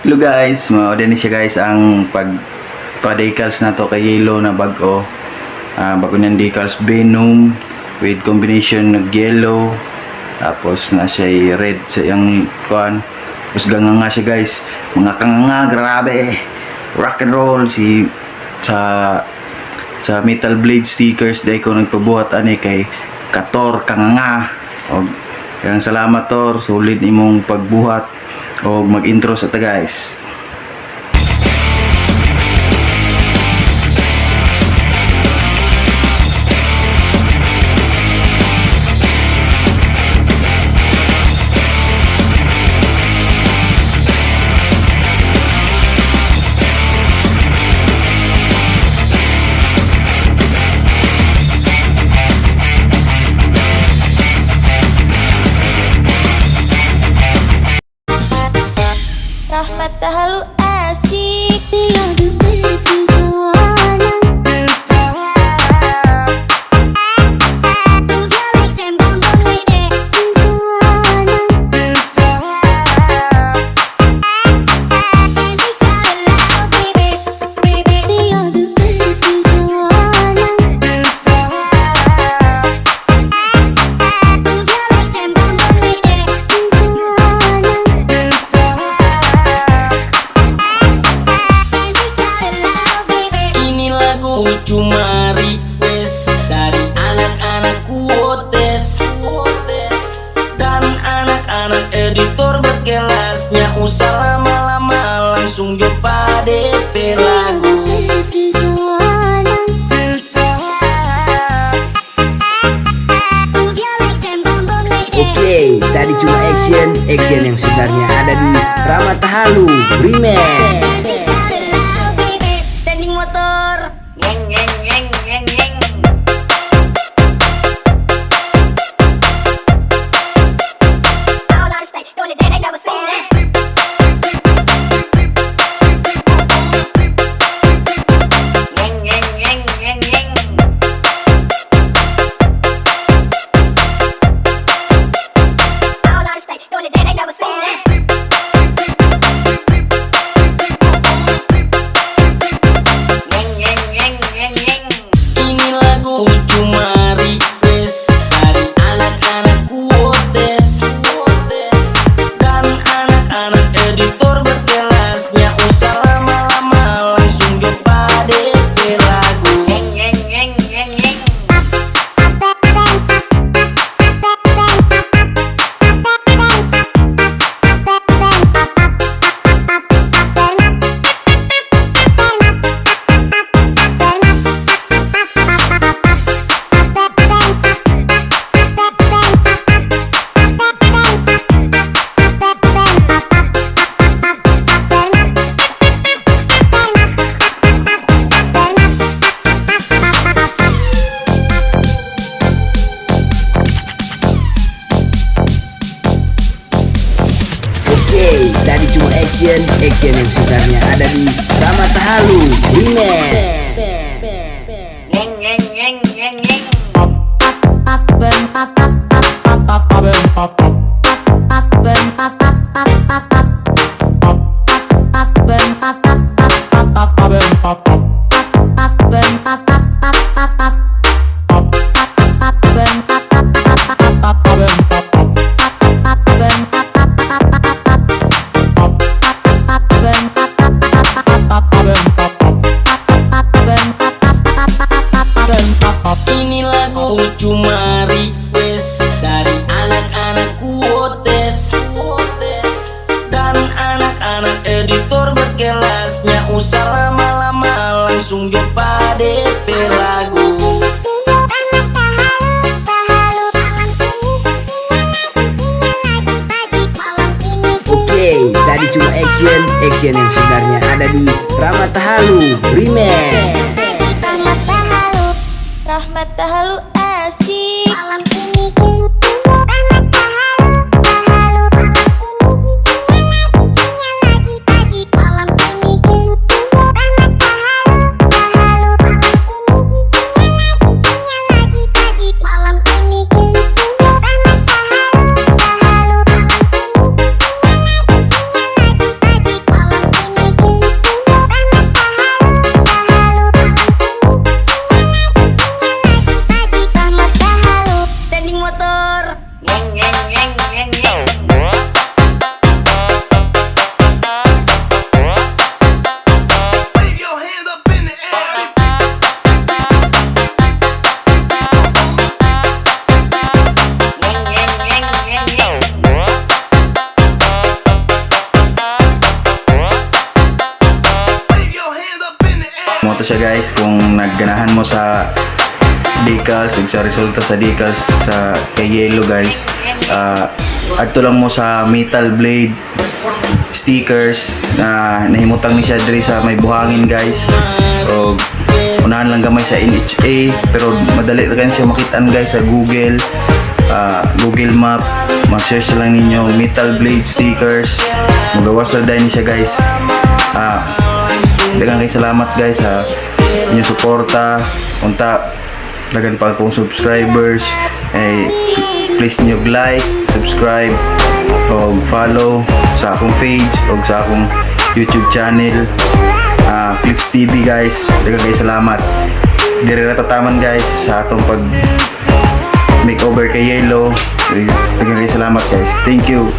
Hello guys, mao ni siya guys ang pag pa-decals na to kay Yellow na bag-o. Bago niyang decals, Venom with combination ng yellow, tapos na siya red sa iyang kuan. Tapos ganga nga siya guys. Mga kanganga, grabe. Rock and roll si sa Metal Blade Stickers dahil ko nagpabuhat ani kay Kator Kanganga. Og kaya salamat, Tor, solid imong pagbuhat og mag-intro sa ta guys. Rahmat Tahalu asik. Ini lagu cuma request dari anak-anak kuotes dan anak-anak editor berkelasnya. Usah lama-lama, langsung jumpa DP lagu. Oke, tadi cuma action, action yang sebenarnya ada di Ramatahalu Remix. Tanding motor. Ngeng ngeng ngeng ngeng ngeng. Ngeng ngeng ngeng ngeng ngeng. Ngeng ngeng ngeng ngeng ngeng. Ini lagu cuma request dari anak-anak kuotes dan anak-anak editor berkelasnya. Usah lama-lama, langsung jumpa DP lagu. Ngeng ngeng ngeng ngeng ngeng. Oke, tadi cuma action, action yang sebenarnya ada di Ramatahalu Remix. Ngeng ngeng ngeng ngeng ngeng. Ini lagu cuma request dari anak-anak kuotes dan anak-anak editor berkelasnya. Usah lama-lama, langsung jumpa DP lagu. Oke, tadi cuma action, action yang sebenarnya ada di Ramatahalu Remix. Rahmat Tahalu asik. Malam ini Rahmat Tahalu Tahalu. Malam ini giginya lagi lagi pagi. Malam ini Rahmat Tahalu Tahalu. Malam ini giginya lagi lagi pagi. Malam ini Rahmat Tahalu Tahalu. Malam ini giginya lagi lagi pagi. Malam siya, guys, kung nagganahan mo sa decals ug sa resulta sa decals sa kay Yellow, guys. Adto lang mo sa Metal Blade Stickers na nahimutang ni siya diri sa may Buhangin, guys. O unahan lang gamay sa NHA, pero madali ra kayo siya makitaan, guys, sa Google Google Map. Ma-search lang ninyo Metal Blade Stickers, magawas ra dayon siya, guys. Daghang kay salamat, guys, sa inyong suporta. Unta daghan pa akong subscribers eh, please niyo like, subscribe o follow sa akong page o sa akong YouTube channel, Clips TV, guys. Daghang kay salamat. Diri ra tataman, guys, sa atong pag makeover kay Yellow. Daghang kay salamat, guys. Thank you.